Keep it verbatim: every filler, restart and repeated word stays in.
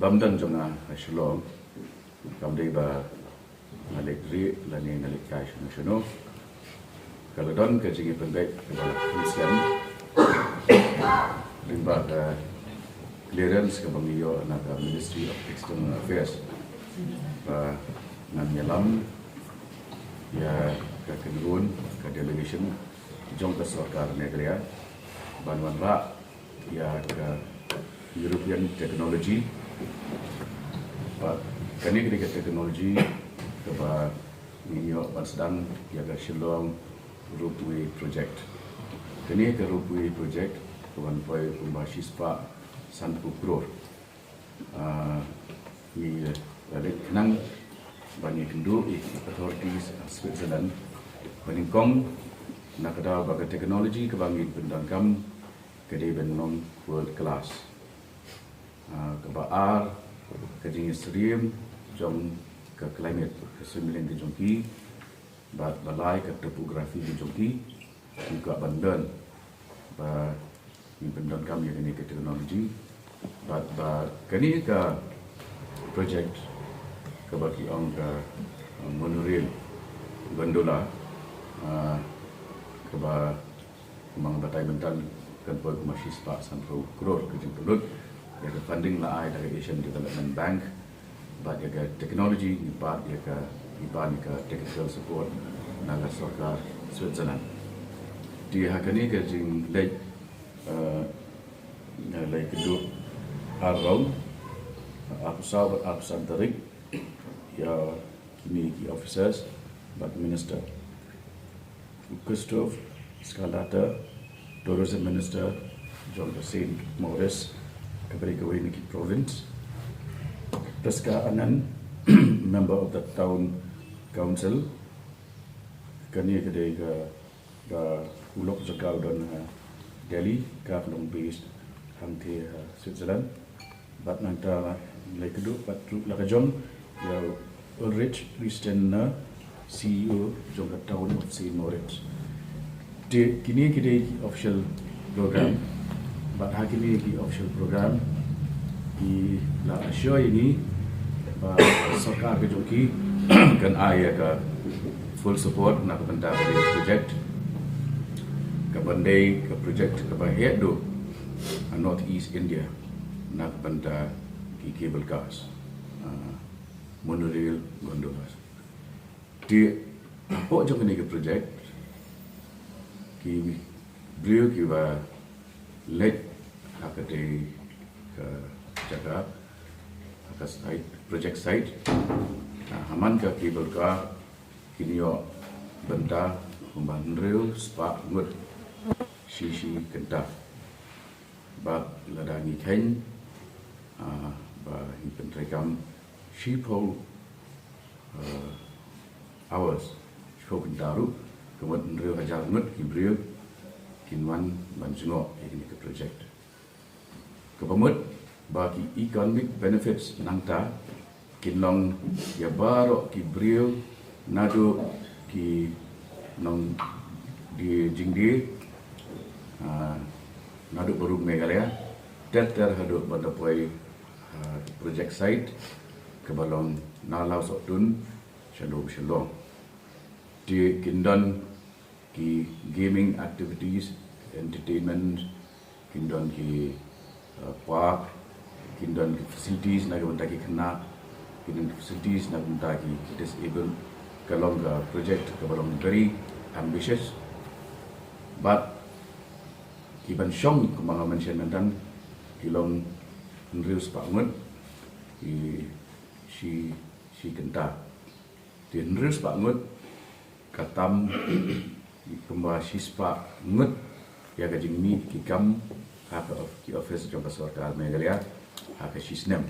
Kam don jong nga ha Shillong, kam dei ba nga leit rieh lane nga leit kai shano shano. Ka la don ka jingïapynbeit kaba la pynsian lyngba ka clearance kaba ngi ïoh na ka Ministry of External Affairs ba ngan ïalam ïa ka kynhun, ka delegation jong ka sorkar Meghalaya ban wanrah ïa ka European technology. Bad kane ka dei ka technology kaba ngi ïoh ban sdang ïa ka Shillong Ropeway Project. Kane ka Ropeway Project ka wan poi kumba shispah sanphew klur. Ah, ngi la leit khnang ba ngi kynduh ïa ki authorities ha Switzerland ba nyngkong na ka daw ba ka technology kaba ngi pyndonkam ka dei ban long world class. Ah, kaba ar, ka jingsyriem jong ka climate, ka sumlin ka jong ki, bad ba lai, ka topography ka jong ki, ki kwah ban don ba ngi pyndonkam ïa kane ka technology. Bad ba kane ka project kaba ki ong ka, uh, monorail gondola, uh, kaba kumba nga batai mynta kan poi kumba shispah sanphew klur ka jingpynlut. Ïa ka funding la ai da ka Asian Development Bank. Bad ïa ka technology ngi pan ïa ka, ngi pan ïa ka technical support na ka sorkar Switzerland. Te ha kane ka jingleit, eh, nga la ïakynduh ar round, arphew saw bad arphew san tarik, ïa kine ki officers bad minister. U Christophe Scarlata, Tourism Minister jong ka Saint Maurice, ka bri kawei na ki province. Prisca Anand, Member of the Town Council. Kane ka dei ka, ka u lok jong ka u don ha Delhi, ka long based hangtei ha Switzerland. Bad nangta la ïakynduh pat ruh la ka jong ïa Ulrich Christian, C E O jong ka Town of Saint Moritz. Te kine ki dei ki official program. Bad ha kine ki official program ki la assure ïa ngi ba sorkar ka jong ki kan ai ïa ka full support na ka bynta ka project. Ka ban dei ka project kaba heh duh ha North East India na ka bynta ki cable cars, ah, monorail gondolas. Te hapoh jong kane ka project ki briew kiba leit ha katei ka jaka, ha ka site, project site, ha man ka cable car kin ïoh bynta kumba hynriew spah ngut shi shi kynta. Bad lada ngi kheiñ, ah, ba ngi pyntreikam shiphew, ah, hours, shiphew kynta ruh, ka mut hynriew hajar ngut ki briew kin wan ban jngoh ïa kane ka project. Kaba mut ba ki economic benefits nangta kin long ïa baroh ki briew, naduh ki nongdie jingdie, ah, naduh baroh Meghalaya, ter ter haduh ban da poi, ah, project site kaba long na Lawsohtun shaduh Shillong. Te kin don ki gaming activities, entertainment, kin don ki, uh, park, kin don ki facilities na ka bynta ki khynnah, kin don ki facilities na ka bynta ki, ki disabled. Ka long ka project kaba long very ambitious. Bad ki ban shong kumba nga mention mynta ki long hynriew spah ngut, ki shi, shi kynta. Te hynriew spah ngut ka tam kumba shi spah ngut ïa ka jingmih ki kam ha ka of-, ki office jong ka sorkar Meghalaya ha ka shi snem.